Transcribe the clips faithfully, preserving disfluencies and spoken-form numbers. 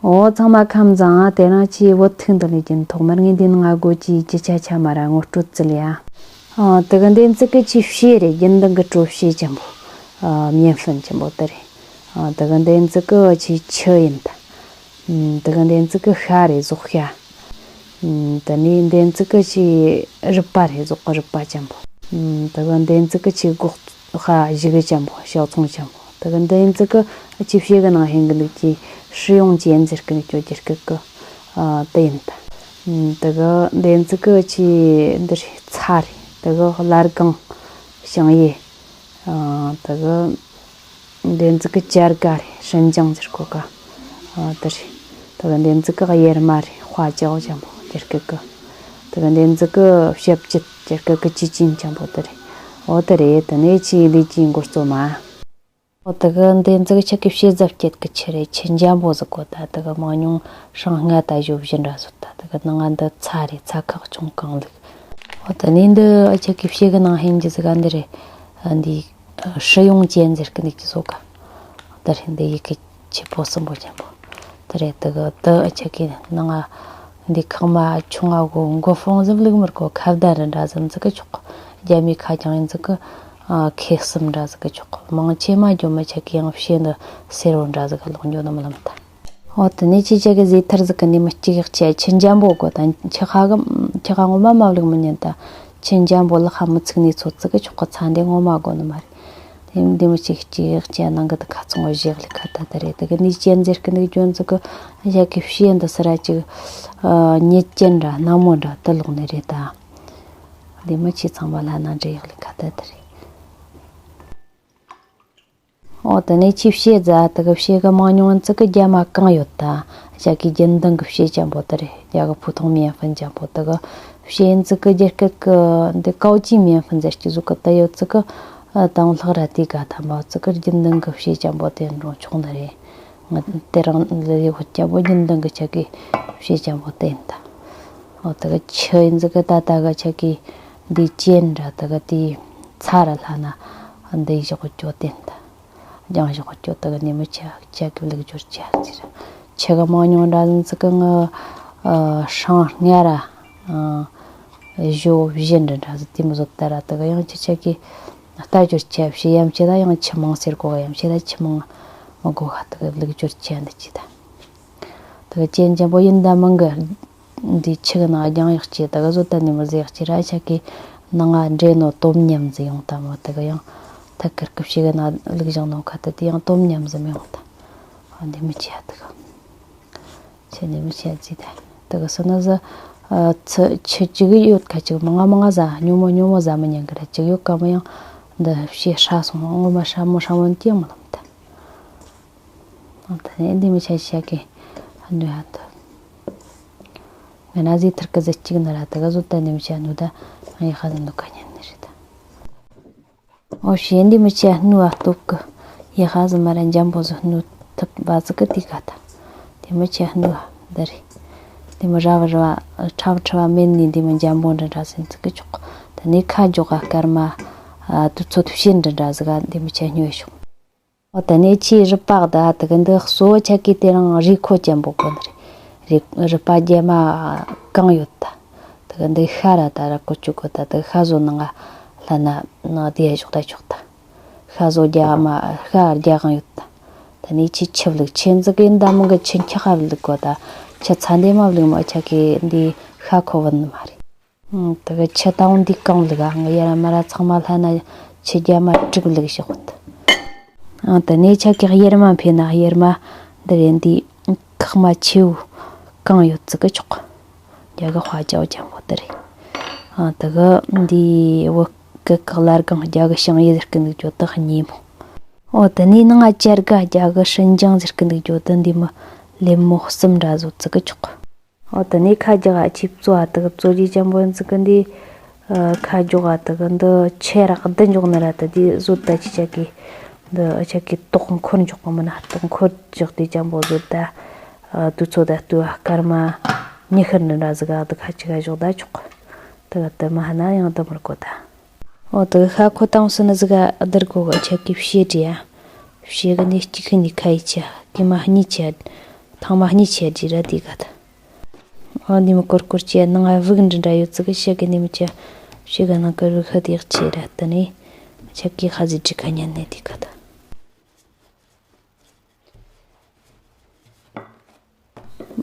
འོ་ཚང་མ་ཁམས་བཟང་། དེ་རིང་ཁྱེད་བོད་ཐུག་འདི་ལས་རྒྱུན་ཐོག་མར་ངས་འདི་ནང་སྒོ་ཀྱི་རྒྱུ་ཆ་ཆ་མ་ར་ངོ་སྤྲོད་ཙི་ལ་ཡ། ཨ་དེ་གི་འདི་ཚིག་གི་ཆེ་བཤད་རེད། རྒྱུན་ལྡན་གི་སྤྲོ་བཤད་ཅན་པོ། ཨ་面粉ཅན་པོ་དེ་རེད། ཨ་དེ་གི་འདི་ཚིག་གི་ཆེ་ཆུ་ཡིན་ད། ཨམ་དེ་གི་འདི་ཚིག་གི་ཤ་རེད། ཟོག་ཤ། ཨམ་དེ་ནས་འདི་ཚིག་གི་ཆེ་རུས་པ་རེད། ཟོག་གི་རུས་པ་ཅན་པོ། ཨམ་དེ་གི་འདི་ཚིག་གི་ཆེ་སྒོག་ཤ་བཞི་གི་ཅན་པོ། ཞག་ཚོང་ཅན་པོ། དེ་གི་འདི་ཚིག་གི་ཆེ་བཤད་གི་ནང་བཞིན་གི་འདུག་ཀྱི་食用油ཟེར་གི་འདུག་ཀྱི་རྒྱ་སྐད་གི། ཨ་དེ་ཡིན་ད། ཨམ་དེ་གི་འདི་ཚིག་གི་ཆེ་འདི་རེད། ཚྭ་རེད། དེ་གི་ལར་སྒང་། ཞིང་ཡེ། ཨ་དེ་གི་འདི་ཚིག་གི་སྐྱ་རྒ་རེད།生姜ཟེར་གོ་ག། ཨ་དེ་རེད། དེ་གི་འདི་ཚིག་གི་གཡེར་མ་རེད།花椒ཅན་པོ་རྒྱ་སྐད་གི། དེ་གི་འདི་ཚིག་གི་ཞིབ་དཔྱད་རྒྱ་སྐད་གི་ཅི་ཅིན་ཅན་པོ་དེ་རེད། འོ་དེ་རེད། དེ་ནས་ཆེ་ལས་ཀྱི་འགོ་གཙོ་མ། འོ་དེ་གི་འདི་ཚིག་ཆ་གི་བཤད་རྫབ་སྐྱེད་གི་ཆུ་རེད། ཆུ་འཇམ་པོ་ཟིག་གོ་ད། དེ་གི་མང་ཉུང་ཧྲང་ལྔ་ད་བཞོ་བཞི་འདྲ་ཟིག་ད། དེ་གི་ནང་ང་འདི་ཚྭ་རེད། ཚྭ་ཁག་ཆུང་གང་ལུགས། འོ་དེ་ནས་འདི་ཨ་ཆ་གི་བཤད་གི་ནང་བཞིན་གི་ཟིག་ག་འདི་རེད། ཨ་འདི་食用油ཟེར་གི་འདུག་ཀྱི་ཟོག་ག། དེ་རེད། འདི་ཡི་གེ་ཆེ་པོ་སུམ་པོ་ཅན་པོ། དེ་རེད། དེ་གི་དེ་ཨ་ཆ་གི་ནང་ང་འདི་ཁག་མ་ཆུང་ང་གོ་མགོ་ཧྥོང་ཟིག་ལུགས་མི་དགོ། ཁ་བརྡ་ར་འདྲ་ཟིག་ཟིག་གི་ཆོག་རྒྱ་མི་ཁ་རྐྱང་ཡིན་ཟིག་གི། ཨ་ཁེ་གསུམ་འདྲ་ཟིག་གི་ཆོག་མང་ཆེ་མ་འཇོ་མི་ཆ་གི་ཡང་བཤད་འདི་སེར་བོ་འདྲ་ཟིག་གི་ལོག་འཇོ་ནི་མི་ལམ་ད། འོ་དེ་ནས་ཆེ་ཆ་གི་ཟེ་ཐར་ཟིག་གི་ནི་མི་གཅིག་ཡག་ཆེ་ཆུ་འཇམ་པོ་དགོ་ད། ཆུ་ཁ་གི་ཆུ་ཁ་ངོ་མ་མ་བླུག་མི་ཉན་ད། ཆུ་འཇམ་པོ་ལག་ཁ་མི་ཚིག་ནས་ཚོ་ཙི་གི་ཆོག་གི། ཚྭ་འདི་ངོ་མ་དགོ་ནི་མ་རེད། དེ་འདི་མི་གཅིག་གཅིག་ཡག་ཆེ་ནང་གི་དེ་ཁ་ཚོང་བ་བཞེས་ལི་ཁ་ད་དེ་རེད། དེ་གི་ནི་ཅན་ཟེར་གི་འདུག་ཇོན་ཙི་གི་ཡག་གི་བཤད་འདི་སི་ར་ཅིག་ཨ་ཉེ་ཅན་འདྲ་སྣ་མོ་འདྲ་དེ་ལོག་ནི་རེད་ད། འདི་མི་ཆེ་ཚང་མ་ལ་ན་འདྲེ་ཡག་ལི་ཁ་ད་དེ་རེད། འོ་དེ་ནས་ཆེ་བཤད་རྫ་དེ་གི་བཤད་གི་མང་ཉུང་ཙི་གི་རྒྱ་མ་གང་ཡོད་ད། ཞག་གི་རྒྱུན་ལྡན་གི་བཤད་ཅན་པོ་དེ་རེད། རྒྱ་གི་ཕུ་ཐོང་面粉ཅན་པོ་དེ་གི་བཤད་ཙི་གི་རྒྱ་སྐད་གི་འདི་高筋面粉ཟེར་གི་ཟོག་གི་དེ་ཡོད་ཙི་གི། ཨ་དང་ལྷག་ར་དེ་ག་ཐ་མ་ཙི་གི་རྒྱུན་ལྡན་གི་བཤད་ཅན་པོ་དེ་འགྲོ་ཆོག་ནི་རེད། ང་དེ་རང་ལས་ཡོད་ཅན་པོ་རྒྱུན་ལྡན་གི་ཆ་གི་བཤད་ཅན་པོ་དེ་ཡིན་ད། འོ་དེ་གི་ཆུ་ཡིན་ཙི་གི་ད་ད་གི་ཆ་གི་འདི་ཅན་འདྲ་དེ་གི་དེ་ཚྭ་ར་ལྷ་ན་འདི་བཞག་གི་ཅོ་དེ་ཡིན་ད། རྒྱང་ཞོག་ཅོ་དག་ནི་མི་ཆ་ཆ་གི་ལུགས་སྦྱོར་ཆ་ཟེར། ཆ་གི་མང་ཉུང་འདྲ་ཟིག་གི་ང་ཧྲང་ལྔ་ར་བཞོ་བཞི་འདྲ་འདྲ་ཟིག་དེ་མི་བཟོ་ད་ར་དག་ཡང་ཆ་ཆ་གི་ལྟ་སྦྱོར་ཆ་བྱེད་ཡམ་ཆེ་ད་ཡང་ཆུ་མང་ཟེར་གོ་ཡམ་ཆེ་ད་ཆུ་མང་མི་གོ་ཧ་དག་ལུགས་སྦྱོར་ཆ་འདི་ཆེ་ད། དག་ཅན་ཅན་པོ་ཡིན་ད་མང་གི་འདི་ཆི་གི་ནང་རྒྱང་ཡག་ཅེ་ད་ག་བཟོ་ད་ནི་མི་ཟེ་ཡག་ཅེ་ར་ཆ་གི་ནང་ང་འདྲེ་ནོ་དོམ་ཉམས་ཟི་ཡོང་ད་མོ་ད་ག་ཡང་ཐད་ཀར་སྐུ་ཕྱི་གི་ན་ལུག་བཞང་ནོ་ཁ་ད་དེ་ཡང་དོམ་ཉམས་ཟི་མི་ཡོང་ད། ཨ་འདི་མི་ཆེ་ད་ག་ཆེ་ནི་མི་ཆེ་ཟི་ད་ད་ག་སོ་ན་ཟ་ཨ་ཚི་ཆི་ཅི་གི་ཡོད་ཁ་ཅིག་མ་ང་མ་ང་ཟ་ཉོ་མོ་ཉོ་མོ་ཟ་མི་ཉན་གི་ར་ཅིག་ཡོད་ཀ་མོ་ཡང་འདི་ཕྱི་ཧྲ་སོང་ངོ་མ་ཧྲ་མོ་ཧྲ་མོ་ཏི་ཡང་མ་ལམ་ད། ཨ་ད་ནི་འདི་མི་ཆ་ཤ་གི་ཨ་ནུ་ཧ་ད། ང་ན་ཟི་ཐར་ཀ་ཟི་གཅིག་ན་ར་ད་ག་བཟོ་ད་ནི་མི་ཆ་ནུ་ད་ཨ་ཡ་ཧ་ཟི་ནུ་ཀ་ཉན་ནི་རེད་ད། ཨོ་ཤེ་འདི་མི་ཆ་ནུ་ཨ་སྟོབས་ཀི་ཡ་ཧ་ཟི་མ་ར་འཇམ་པོ་ཟི་ནུ་ཐུབ་བ་ཟི་ཀི་ཏི་ཀ་ད། འདི་མི་ཆ་ནུ་ཨ་ད་རེད། འདི་མི་ར་བ་ར་བ་ཁྲ་བ་ཁྲ་བ་མེད་ནི་འདི་མི་འཇམ་པོ་འདྲ་འདྲ་ཟི་ཟི་ཀི་ཆོག་ད་ནི་ཁ་འཇོག་ག་སྐར་མ་ཨ་དུ་ཚོད་ཕྱེད་འདྲ་འདྲ་ཟི་ག་འདི་མི་ཆ་ཉོས་ཤོག་འོ་ད་ནས་ཆེས་རུས་པ་ད་དེ་གི་འདི་གཙོ་བོ་ཆ་གི་དེ་རང་རུས་ཁོ་ཅན་པོ་གོ་ནི་རེད། རུས་པ་རྒྱ་མ་གང་ཡོད་ད། དེ་གི་འདི་ཤ་ར་ད་ར་ཀོ་ཅུ་གོ་ད་དེ་ཤ་བཟོ་ནང་ང་ལྷ་ན་ན་དེ་ཡ་ཞོག་ད་ཆོག་ད། ཤ་བཟོ་རྒྱ་མ་ཤ་རྒྱ་གང་ཡོད་ད། ད་ནས་ཆེས་ཆི་བླུག་ཆེ་འཛི་གི་འདམ་གི་ཆེ་འཁྱག་ཧ་བླུག་གོ་ད། ཆེ་ཚ་འདེ་མ་བླུག་མ་ཆ་གི་འདི་ཤ་ཁོ་བུད་ནི་མ་རེད། ཨང་། དེ་གི་ཆུ་དང་འདི་གང་བླུག་ཨ། ང་ཡར་མར་ཚང་མ་ལྷན་ན་ཆུ་རྒྱ་མ་དྲུག་བླུག་ཞོག་ཨང་། དེ་ནས་ཆ་གི་གཡེར་མ་འཕེན་ན་གཡེར་མ་འདི་རེད། འདི་ཁག་མ་ཆེའུ་གང་ཡོད་ཙི་གི་ཆོག་རྒྱ་གི་དཔའ་ཅའོ་ཅན་པོ་དེ་རེད། ཨང་། དེ་གི་འདི་བུ་གི་ཁག་ལར་གང་རྒྱ་གི་ཞིང་ཡེ་ཟེར་གི་འདུག་ཅོ་དེ་གཉིས་མོ། ཨོ་དེ་ནས་ནང་ང་ཅར་ག་རྒྱ་གི་ཧྲིན་ཅང་ཟེར་གི་འདུག་ཅོ་དེ་འདི་མོ་ལེབ་མོ་གསུམ་འདྲ་བཟོ་ཙི་གི་ཆོག་ཨོ་དེ་ནས་ཁ་རྒྱག་ཨ་ཆིབ་བཙོ་ཨ་དེ་གི་བཙོ་རྒྱུ་ཅན་པོ་ཡིན་ཙི་གི་འདི། ཨ་ཁ་རྒྱོག་ཨ་དེ་གི་འདི་ཆེ་རག་བདུན་འཇོག་ནི་ར་དེ་འདི་བཟོ་ད་ཅི་ཆ་གི་འདི་ཨ་ཆ་གི་ཏོག་འཁོར་འཇོག་གི་མིན་ན་ཏོག་འཁོར་འཇོག་དེ་ཅན་པོ་བཟོ་ད། ཨ་དུ་ཚོ་ད་ལྟོས་ཨ་སྐར་མ་ཉི་ཤུ་འདི་འདྲ་ཟིག་ཨ་དེ་ཁ་ཅིག་ཨ་འཇོག་ད་ཆོག་དེ་གི་དེ་མ་ཧ་ན་ཡང་དེ་མར་གོ་ད། ཨོ་དེ་གི་ཤ་ཁོ་དང་སུ་ནི་ཟིག་ཨ་བསྡུར་གོ་གི་ཨ་ཆ་གི་བཤད་དྲི་ཨ། བཤད་གི་ནི་གཅིག་གི་ནི་ཁ་ཡི་ཆ་གི་མ་གཉིས་ཆ། ཐང་མ་གཉིས་ཆེ་རྒྱུ་ར་དེ་ག་ད། ཨ་འདི་མི་སྐོར་སྐོར་ཅེ་ནང་ང་བུག་འདྲ་འདྲ་ཡོད་ཙི་གི་ཤེ་གི་ནི་མི་ཅེ་ཤེ་ག་ནང་གི་བུག་ཧ་དེ་ཡག་ཆེ་ར་ད་ནི་ཆ་གི་ཧ་ཟི་ཀྲི་ཁ་ཉན་ནི་དེ་ག་ད།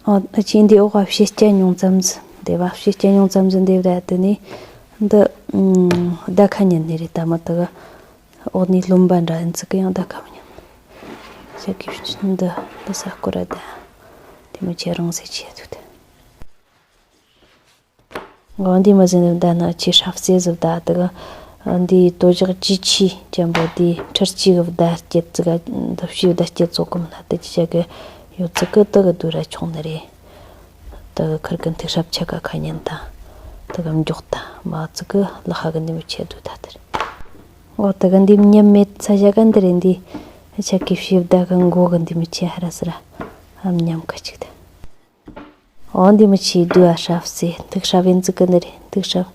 ཨ་ཨ་ཅེ་འདི་འོག་བ་ཕྱེ་སྐྱ་ཉུང་ཙམ་ཟི་འདེ་བ་ཕྱེ་སྐྱ་ཉུང་ཙམ་ཟི་འདེ་བ་ད་ནི་འདི་ཨ་ད་ཁ་ཉན་ནི་རེད་ད་མ་ད་གི། འོག་ནས་རློན་པ་འདྲ་ཡིན་ཚིག་གི་ཡང་ད་ཁ་མི་ཉན། ཞག་གི་འདི་འདི་ས་སྐོར་ར་ད། དེ་མི་ཆེ་རང་སེ་ཆེ་ཐུག་ད། འོ་འདི་མ་ཟིན་ད་ན་ཆེ་ཧྲབ་སེ་ཟིབ་ད་དི་ག་འདི་དོ་ཞག་ཅི་ཆི་ཅན་པོ་འདི་ཁྲིར་ཅི་གི་བརྡ་སྐྱེད་ཙི་ག་འདི་ཕྱི་བརྡ་སྐྱེད་ཙོ་གི་མི་ན་དི་ཅི་ཞག་གི་ཡོད་ཚིག་གི་དི་གི་དུ་ར་ཆུང་ནི་རེད། དི་གི་ཁིར་གི་འཐིག་ཧྲབ་ཆ་ག་ཁ་ཉན་ད་དི་གི་མགྱོགས་ད་མ་ཚིག་གི་ལ་ཧ་གི་འདི་མི་ཆེ་དུ་ད་དི་རེད། འོ་དེ་ག་འདི་མཉམ་མེད་ས་ཞག་ག་འདི་རེད་འདི། ཆ་གི་ཕྱི་བདག་གི་མགོ་གི་འདི་མི་ཆེ་ཧ་ར་སི་ར། ཨ་མཉམ་གི་ཅིག་ད། འོ་འདི་མི་ཆེ་དུ་ཨ་ཧྲབ་སེ་འཐིག་ཧྲབ་ཡིན་ཙི་གི་འདི་རེད་འཐིག་ཧྲབ།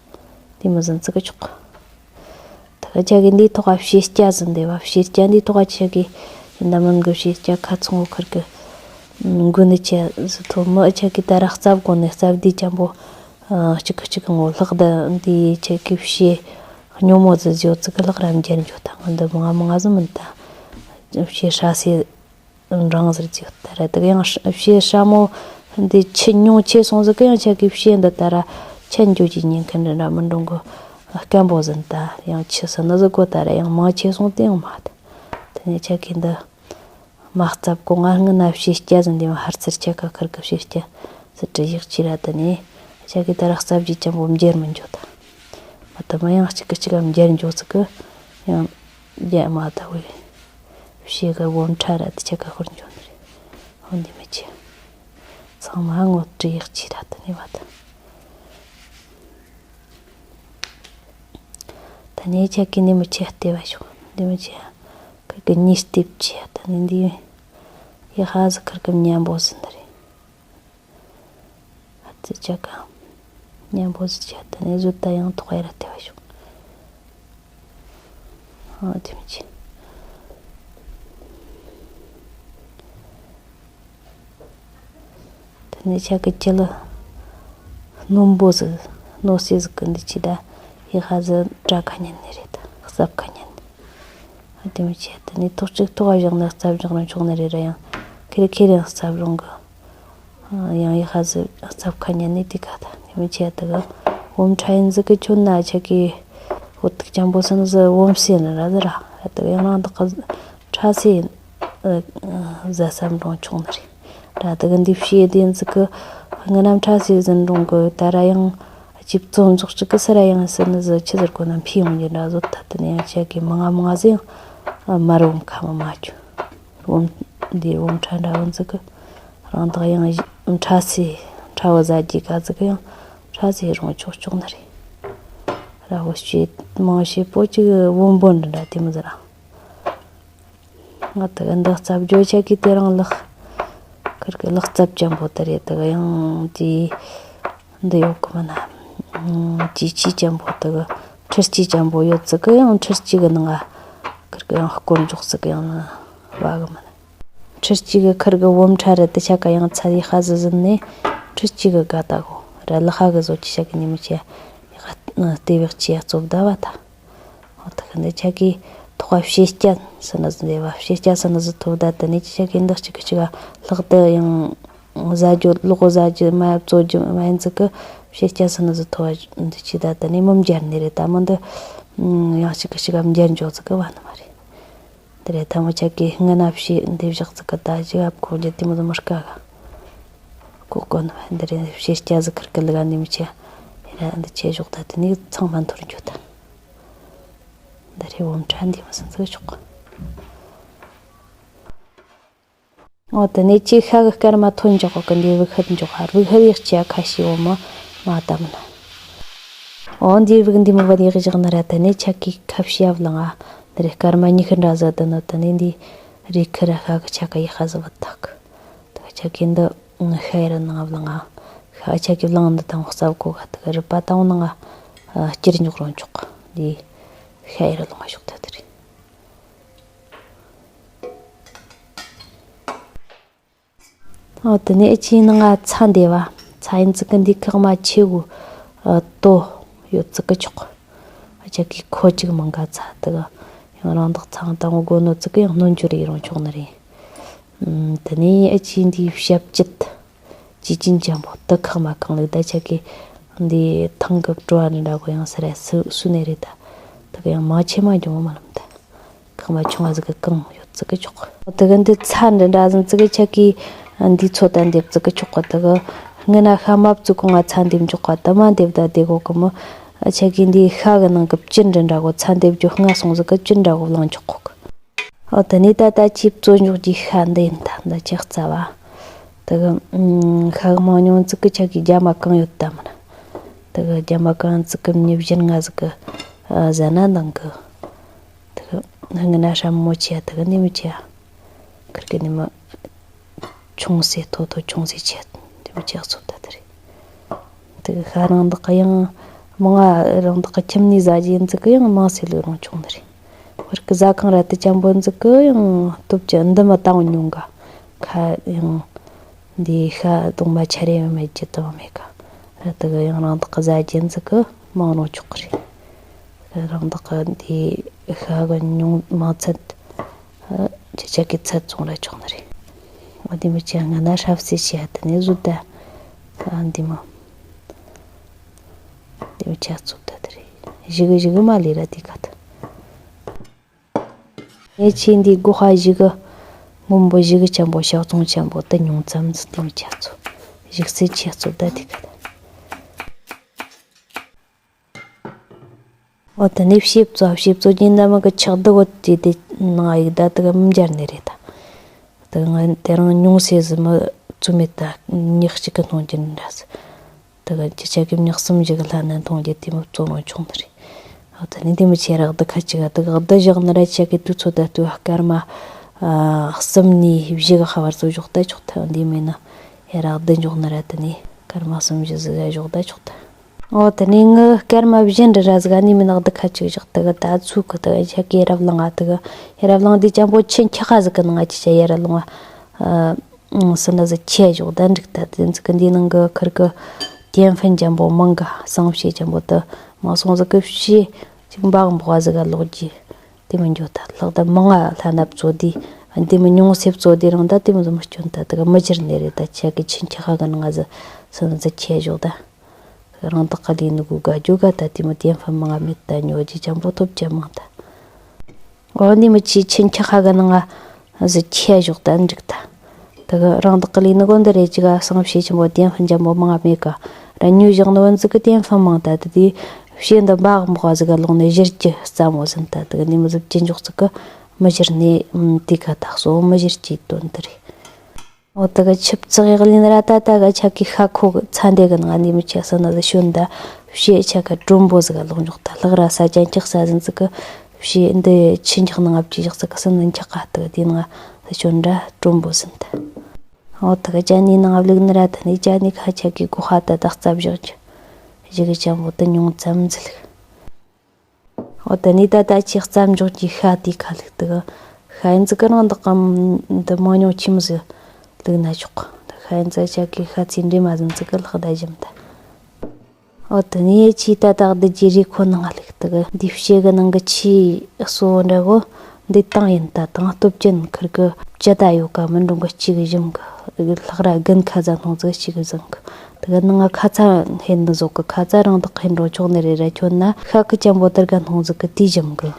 འདི་མི་ཟིན་ཙི་གི་ཆོག་དེ་ག་ཆ་གི་འདི་ཐོག་ཨ་ཕྱེ་སྐྱ་ཟིན་འདི་བ་ཕྱེ་སྐྱ་འདི་ཐོག་ཨ་ཆ་གི། འདི་མིན་གི་ཕྱེ་སྐྱ་ཁ་ཚོང་འོ་ཁིར་གི། མགོ་ནི་ཆེ་ཟི་ཐོ་མི་ཨ་ཆ་གི་ད་ར་རྩབ་གོ་ནི་རྩབ་འདི་ཅན་པོ། གཅིག་གི་གཅིག་གི་ངོ་ལྷག་ད་འདི་ཆེ་གི་བཤད། སྙོ་མོ་ཟི་ཟིའོ་ཙི་གི་ལྷག་རམ་རྒྱན་འཇོག་ད་ང་འདི་མང་མང་ཟི་མིན་ད། བཤད་ཧྲ་སེ་འབྲང་ཟིར་ཟིའོ་ད་ར་དི་ཡང་བཤད་ཧྲ་མོ་འདི་ཆི་ཉུང་ཆེ་སོང་ཟི་གི་ཡང་ཆེ་གི་བཤད་འདི་ད་ར་ཆེན་འཇོག་གི་ཉིན་ཁན་འདྲ་མི་འགྲོ་གི་སྐམ་པོ་ཟིན་ད་ཡང་ཆི་སི་ནི་ཟི་གོ་ད་ར་ཡང་མང་ཆེ་སོང་དེ་ཡང་མ་ད་དེ་ནས་ཆེ་གི་འདི། མ་རྩབ་གོ་ང་སྔ་ན་བཤད་སྐྱ་ཟིན་འདི་མ་ཧར་ཚིར་ཆ་ག་ཁར་གི་བཤད་སྐྱ་ཟི་དྲི་ཡག་ཅི་ར་དི་ནི་ཆ་གི་ད་ར་རྩབ་ཇི་ཅན་པོ་འཇེར་མི་འཇོ་ད། མ་ད་མ་ཡང་གཅིག་གི་གཅིག་ག་འཇེར་འཇོ་ཚིག་གི་ཡང་རྒྱ་མ་ད་བེ་བཤད་གི་བོམ་ཁྲ་ར་དི་ཆ་ག་ཧུར་འཇོ་ནི་རེད། འོ་འདི་མི་ཆེ་ཚང་མ་ངོ་དྲི་ཡག་ཅི་ར་དི་ནི་མ་ད། ད་ནས་ཆ་གི་ནི་མི་ཆེ་ལྟེ་བ་ཤོག་འདི་མི་ཆེ་ཁར་གི་ཉིས་ལྟེབ་ཆེ་ད་ནི་འདི་ཡི་ཧ་ཟི་ཁར་གི་མཉམ་པོ་ཟི་འདི་རེད། ཨ་ཙི་ཆ་ག་མཉམ་པོ་ཟི་ཆ་ད་ནི་བཟོ་ད་ཡང་ཐོག་ཡ་ར་ལྟེ་བ་ཤོག་ཨ་དེ་མི་ཆེ། དེ་ནས་ཆ་གི་ཁྱི་ལ་རྣོན་པོ་ཟིག་རྣོ་སེ་ཟིག་གི་འདི་ཆི་ད་ཡི་ཧ་ཟི་བཀྲ་ཁ་ཉན་ནི་རེད་ད་རྩབ་ཁ་ཉན་ནི། ཨ་དེ་མི་ཆེ་དེ་ནས་ཐོག་གཅིག་ཐོག་བཞག་ན་རྩབ་བཞག་རུང་ཆོག་ནི་རེད་ར་ཡང་ཁེ་རེ་ཁེ་རེ་རྩབ་རུང་གི། ཡང་ཡི་ཧ་ཟི་རྩབ་ཁ་ཉན་ནི་དེ་ག་ད་དེ་མི་ཆེ་དེ་གི་བོམ་ཁྲ་ཡིན་ཟིག་གི་ཁྱོད་ན་ཆ་གི་བོ་ཐིག་ཅན་པོ་སི་ནི་ཟི་བོམ་སེ་ནི་ར་ཟི་ར་ཨ་དེ་གི་ཡང་རང་དག་གི་ཁྲ་སེ་ཡིན། ཨ་ཨ་ཟ་བསམ་རུང་ཆོག་ནི་རེད། ར་དེ་གི་འདི་བཤད་དེ་ཟིག་གི་ང་ནམ་ཁྲ་སེ་ཟིན་རུང་གི་ད་ར་ཡང་ཅིབ་ཙོ་འཛུགས་ཅིག་གི་སི་ར་ཡང་སི་ནི་ཟི་ཆི་ཟེར་གོ་ན་ཕི་ཡོང་གི་འདྲ་བཟོ་ད་དེ་ནས་ཡང་ཆེ་གི་མང་ང་མང་ང་ཟི་ཡང་མར་བོམ་ཁ་མ་མ་ཆུ་བོམ་འདི་བོམ་ཁྲ་འདྲ་བོ་ཟིག་གི་རང་དག་ཡང་ཁྲ་སེ་ཁྲ་བོ་ཟ་རྒྱུ་ག་ཟིག་གི་ཡང་ཁྲ་སེ་རུང་ཆོག་ཆོག་ནི་རེད། ར་བོ་བཤད་མང་བཤད་པོ་ཅིག་བོམ་བོ་འདི་འདྲ་དེ་མི་ཟི་ར། ང་དེ་ག་འདི་རྩབ་ཇོ་ཆ་གི་དེ་རིང་ལག་ཁིར་གི་ལག་རྩབ་ཅན་པོ་དེ་རེད། དེ་ག་ཡང་དེ་འདི་ཡོད་གི་མིན་ན། ཅི་ཅི་ཅན་པོ་དེ་ག་ཁྲི་ཅི་ཅན་པོ་ཡོད་ཙི་གི་ཡང་ཁྲི་ཅི་གི་ནང་ང་ཁིར་གི་ཡང་སྐོར་འཇོག་ཙི་གི་ཡང་ན་བ་གི་མིན་ན། ཁྲི་ཅི་གི་ཁིར་གི་བོམ་ཁྲ་རེད། དེ་ཆ་ག་ཡང་ཚ་ཡི་ཧ་ཟི་ཟིན་ནས་ཁྲི་ཅི་གི་ག་ད་གོ་ར་ལ་ཧ་གི་བཟོ་ཅི་ཆ་གི་ཉི་མ་ཆེ་ཡི་ཧ་ལྟེ་བེག་ཅི་ཡ་རྩོབ་ད་བ་ད། འོ་ད་ག་འདི་ཆ་གི་ཐོག་བཤད་སྐྱ་སི་ནི་ཟི་འདི་བ་བཤད་སྐྱ་སི་ནི་ཟི་ཐོབ་ད་དེ་ནས་ཅི་ཆ་གི་འདི་གཅིག་གི་གཅིག་ག་ལྷག་ཏུ་ཡང་ཟ་རྒྱུ་ལོག་ཟ་རྒྱུ་མ་བཙོ་རྒྱུ་མ་ཡིན་ཙི་གི་བཤད་སྐྱ་སི་ནི་ཟི་ཐོབ་འདི་ཆི་ད་དེ་ནས་མི་འབྱར་ནི་རེད། ད་མི་འདི་ཡང་གཅིག་གི་གཅིག་ག་འབྱར་འཇོག་ཙི་གི་བ་ནི་མ་རེད། འདི་རེད། ད་མི་ཆ་གི་སྔ་ན་བཤད་འདི་བཞག་ཙི་གི་ད་ཅི་ག་ཁོ་རྒྱུ་དེ་མི་ཟི་མི་དཀའ་ག་ཁོ་གོ་ནི་མ་འདི་རེད། བཤད་སྐྱ་ཟི་ཁིར་གི་ལི་ག་འདི་མི་ཆ་ཡི་ར་འདི་ཆེ་ཞོག་ད་དེ་ནས་ཚང་མ་འཐོར་འཇོག་ད། འདི་རེད། བོམ་ཁྲ་འདི་མི་སྲིད་ཚིག་ཆོག་འོ་དེ་ནས་ཅི་ཤ་གི་སྐར་མ་ཐོན་འཇོག་གི་འདི་བུ་ཤད་འཇོག་ཧ་བུ་ཤད་ཡག་ཅི་ཁ་ཤི་འོ་མ་མ་ད་མི་ན། འོ་འདི་བུ་འདི་མི་བ་འདི་བཞག་ན་ར་དེ་ནས་ཆ་གི་ཁ་ཤི་ཡབ་ལང་ཨ། འདི་རེད། སྐར་མ་ཉི་ཤུ་འདྲ་ཟ་དུ་ནོ་དེ་ནས་འདི་རི་ཁི་ར་ཤ་གི་ཆ་ག་ཡི་ཤ་ཟི་བ་ཐག་དེ་ཆ་གི་འདི་ཤ་ཡི་ར་ནང་ཨ་བླང་ཨ། ཤ་ཆ་གི་བླང་འདི་དང་རྩབ་གོ་ག་དེ་ག་རི་པ་དང་ནང་ཨ་སྐྱིར་འཇོག་རོང་ཆོག་འདི་ཤ་ཡི་ར་ལང་ཨ་ཞོག་ད་དེ་རེད། ཨོ་དེ་ནས་ཨ་ཆི་ནང་ང་ཚྭ་འདེབས་བ། ཚྭ་ཡིན་ཙི་གི་འདི་ཁག་མ་ཆེ་གུ་ཨ་ཏོ་ཡོད་ཙི་གི་ཆོག་ཨ་ཆ་གི་ཁོ་ཅིག་མང་ག་ཚྭ་དེ་གི་ཡང་རང་བདག་ཚང་དང་དགོ་ནོ་ཙི་གི་ཡང་སྣོན་འཇུ་རེ་རང་ཆོག་ནི་རེད། ཨམ། དེ་ནས་ཨ་ཆི་འདི་ཞབས་ཀྱུ་ཅི་ཅིན་ཅན་པོ་དེ་ཁག་མ་གང་ལུགས་ད་ཆ་གི་འདི་ཐང་གི་བྲོ་བ་འདྲ་གོ་ཡང་སི་ར་སུ་སུ་ནས་རེད་ད། དེ་གི་ཡང་མ་ཆེ་མ་འཇོང་མ་ལམ་ད། ཁང་པ་ཆུང་བ་ཟིག་གི་གང་ཡོད་ཙི་གི་ཆོག་དེ་གི་འདི་ཚྭ་འདི་འདྲ་ཟིན་ཙི་གི་ཆ་གི་འདི་ཚོ་ད་འདེབས་ཙི་གི་ཆོག་ག་དེ་གི་སྔ་ན་ཤ་མ་བཙུགས་གོང་ང་ཚྭ་འདེབས་འཇོག་ག་དེ་མ་འདེབས་ད་དེ་གོ་གི་མོ་ཆ་གི་འདི་ཤ་གི་ནང་གི་བཅུད་འདི་འདྲ་གོ་ཚྭ་འདེབས་རྒྱུ་སྔ་སོང་ཟིག་གི་བཅུད་འདྲ་གོ་བླང་ཆོག་གོ་གི་ཨོ་དེ་ནས་ད་ད་ཆི་བཙོ་འཇོག་གི་ཤ་འདི་ཡིན་ད་འདི་ཆི་རྩ་བ། དེ་གི་ཤ་གི་མང་ཉུང་ཙི་གི་ཆ་གི་རྒྱ་མ་གང་ཡོད་ད་མིན། དེ་གི་རྒྱ་མ་གང་ཙི་གི་མྱི་བཞིན་ང་ཟིག་གི་ཟ་ན་འདང་གི་དེ་གི་སྔ་ན་ཧྲ་མོ་ཆེ་ཡ་དེ་གི་ནི་མི་ཆེ་ཡ། ཁིར་གི་ནི་མི་ཆུང་སེ་ཐོ་ཐོ་ཆུང་སེ་ཆེ་ཡ་དེ་མི་ཆེ་ཡ་ཚོ་ད་དེ་རེད། དེ་གི་ཤ་རང་དག་གི་ཡང་མང་ང་རང་དག་གི་ཁྱིམ་ནས་ཟ་རྒྱུ་ཡིན་ཙི་གི་ཡང་མང་སེ་ལོས་རང་ཆུང་ནི་རེད། ཁིར་གི་ཟ་ཁང་ར་དེ་ཅན་པོ་ཡིན་ཙི་གི་ཡང་སྟོབས་ཀྱི་འདི་མི་བཏང་ཉུང་ག་ཁ་ཡང་འདི་ཤ་གདོང་མ་ཆ་རེ་མེད་ཀྱི་དང་མེད་ག་ར་དེ་གི་ཡང་རང་དག་གི་ཟ་རྒྱུ་ཡིན་ཙི་གི་མང་རུང་ཆོག་གི་རེད། རང་དག་གི་འདི་ཤ་གི་ཉུང་མང་ཚད། ཨ། ཅི་ཆ་གི་ཚད་བཙོང་ར་ཆོག་ནི་རེད། འོ་དེ་མི་ཆེ་ང་ན་ཧྲབ་སེ་ཆེ་ཡ་དེ་ནས་བཟོ་ད། ཨ་འདི་མོ། དེ་མི་ཆེ་བཙོ་ད་དེ་རེད། ཞི་གི་ཞི་གི་མ་ལས་ར་དེ་ག་ད། ངས་ཆེ་འདི་སྒོ་ཧ་ཞི་གི། སྔོན་པོ་ཞི་གི་ཆེན་པོ་ཤག་ཚོང་ཆེན་པོ་དེ་ཉུང་ཙམ་ཟིག་དེ་མི་ཆེ་བཙོ། ཞི་སེ་ཆེ་བཙོ་ད་དེ་ག་ད། འོ་དེ་ནས་ཕྱེ་བཙོ་ཕྱེ་བཙོ་རྒྱུ་འདི་མི་གི་ཆག་འདི་འོ་དེ་དེ་ནང་ཡིག་ད་དེ་གི་མི་འབྱར་ནི་རེད་ད། དེ་གི་ང་དེ་རིང་ཉུང་སེ་ཟིག་མི་བཙོ་མེད་ད་ཉག་གཅིག་གི་འཐུང་རྒྱུ་འདྲ་ཟིག་དེ་གི་ཅི་ཆ་གི་ཉག་གསུམ་ཞིག་གི་ལྷན་ནས་འཐུང་རྒྱུ་དེ་མི་བཙོ་རུང་ཆོག་ནི་རེད། འོ་དེ་ནས་དེ་མི་ཆེ་རག་འདི་ཁ་ཅིག་ག་དེ་གི་འདི་བཞག་ནི་ར་ཆ་གི་དུས་ཚོད་ད་དུས་སྐར་མ་ཨ་གསུམ་ནས་བཞི་གི་ཁ་བར་ཚོ་བཞག་ད་ཆོག་ད། འདི་མིན་ན་ཡ་རག་འདི་འཇོག་ནི་ར་དེ་ནས་སྐར་མ་གསུམ་བཞི་ཟིག་ག་བཞག་ད་ཆོག་ད། འོ་དེ་ནས་ངི་སྐར་མ་བཞི་འདྲ་ར་ཟིག་ནི་མི་ནག་འདི་ཁ་ཅིག་བཞག་དེ་གི་ད་ཚུགས་གི་དེ་གི་ཆ་གི་རབ་ལང་ང་དེ་གི་རབ་ལང་འདི་ཅན་པོ་ཆེན་ཁྱི་ཁ་ཟིག་གི་ནང་ང་ཅི་ཆ་ཡ་ར་ལོང་ང་། སི་ན་ཟིག་ཁྱི་བཞག་ད་འགྲིག་ད། དེ་ཚིག་གི་འདི་ནང་གི་ཁིར་གི་ཏན་ཧྥན་ཅན་པོ་མང་ག་སང་ཕྱེ་ཅན་པོ་དེ་མ་སོང་ཟིག་གི་ཕྱེ་ཅིག་འབག་འབོག་ཟིག་ག་ལོག་གི་དེ་མི་འགྱོ་ད། ལྷག་ད་མང་ང་ལྷ་ནབ་བཙོ་དེ་འདི་མི་ཉུང་སེ་བཙོ་དེ་རང་ད་དེ་མི་ཟིག་མི་སྐྱོན་ད། དེ་གི་མི་འགྱུར་ནི་རེད་ད། ཆ་གི་ཆེན་ཁྱི་ཁ་གི་ནང་ང་ཟིག་སི་ན་ཟིག་ཁྱི་བཞག་ད། རང་དག་གི་ལས་ནི་གུ་ག་རྒྱུ་ག་ད་དེ་མི་ཏན་ཧྥན་མང་ང་མེད་ད། ཉོ་རྒྱུ་ཅན་པོ་ཐོབ་ཅན་མང་ད། འོ་ནི་མི་ཆེ་ཆེན་ཁྱི་ཁ་གི་ནང་ང་ཟིག་ཁྱི་བཞག་ད་འགྲིག་ད། དེ་གི་རང་དག་གི་ལས་ནི་གོ་འདི་རེད་ཅིག་ག་སང་ཕྱེ་ཆེན་པོ་ཏན་ཧྥན་ཅན་པོ་མང་ང་མེད་ག་ར་ཉོ་བཞག་ནི་བོ་ཟིག་གི་ཏན་ཧྥན་མང་ད། དེ་དེ་ཕྱེ་འདི་འབག་འབོག་ཟིག་ག་ལོང་ནི་གཞིར་གྱི་རྩ་མོ་ཟིན་ད། དེ་གི་ནི་མི་ཟིག་ཅི་འཇོག་ཟིག་གི་མི་འགྱུར་ནི་དེ་ག་ད་གསོ་མི་འགྱུར་གྱི་དོན་དེ་རེད། འོ་དེ་གི་ཆིབས་ཙག་ཡག་ལིན་ར་ད་ད་ག་ཆ་གི་ཤ་ཁོ་གི་ཚྭ་འདི་གི་ནང་ནི་མི་ཆ་སི་ན་ཟིག་ཤོན་ད། ཕྱེ་ཆ་ག་དྲོན་པོ་ཟིག་ག་ལོག་འཇོག་ད། ལྷག་ར་ས་ཅན་ཆག་ས་ཟིན་ཟིག་གི་ཕྱེ་འདི་ཆི་འཇག་ནང་ང་བཅུ་བཞག་ཟིག་གི་སི་ན་འཁྱག་ག་དེ་གི་དེ་ནང་ཟིག་ཤོན་ད་དྲོན་པོ་ཟིན་ད། འོ་དེ་གི་ཅ་ནི་ནང་བླུག་ནི་ར་ད་ནི་ཅ་ནི་ཁ་ཆ་གི་གོ་ཧ་ད་ད་རྩ་བཞག་གི་ཞི་གི་ཅན་པོ་དེ་ཉུང་ཙམ་ཟིག་འོ་དེ་ནས་ད་ད་ཆི་རྩ་འཇོག་གི་ཤ་དེ་ཁ་ལུག་དེ་གི་ཤ་ཡིན་ཙི་གི་རང་དག་གམ་འདི་མང་ཉུང་ཆི་མོ་ཟིག་ལུག་ན་ཆོག་ཤ་ཡིན་ཙི་ཆ་གི་ཤ་ཚི་འདྲེ་མ་ཟིན་ཙི་གི་ལྷག་ད་ཞིམ་ད། འོ་དེ་ནས་ཆི་ད་ད་འདི་ཇི་རི་ཁོ་ནང་ང་ལུག་དེ་གི་འདི་ཕྱེ་གི་ནང་གི་ཆི་གསོ་འདྲ་གོ་འདི་དང་ཡིན་ད། དང་སྟོབས་ཅན་ཁིར་གི་ཅི་ད་ཡོད་ག་མི་འགྲོ་གི་གཅིག་གི་ཞིམ་གི་ལྷག་ར་རྒན་ཁ་ཟ་སྣང་ཟིག་གཅིག་གི་ཟིན་གི་དེ་གི་ནང་ང་ཁ་ཚ་ཧེ་འདི་ཟོག་གི་ཁ་ཚ་རང་དག་ཧེ་འགྲོ་ཆོག་ནི་རེད་ར། ཁྱོད་ན་ཤ་ཁི་ཅན་པོ་དེར་ག་སྣང་ཟིག་གི་དེ་ཞིམ་གི་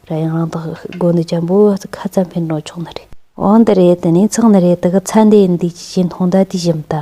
ར། ཡང་རང་དག་དགོ་ནི་ཅན་པོ་ཁ་ཚ་ཧེ་འགྲོ་ཆོག་ནི་རེད། འོ་འདི་རེད། དེ་ནས་ཚང་ནི་རེད། དེ་གི་ཚྭ་འདི་ཡིན་འདི་ཅི་ཅི་འཐུང་ད་དེ་ཞིམ་ད།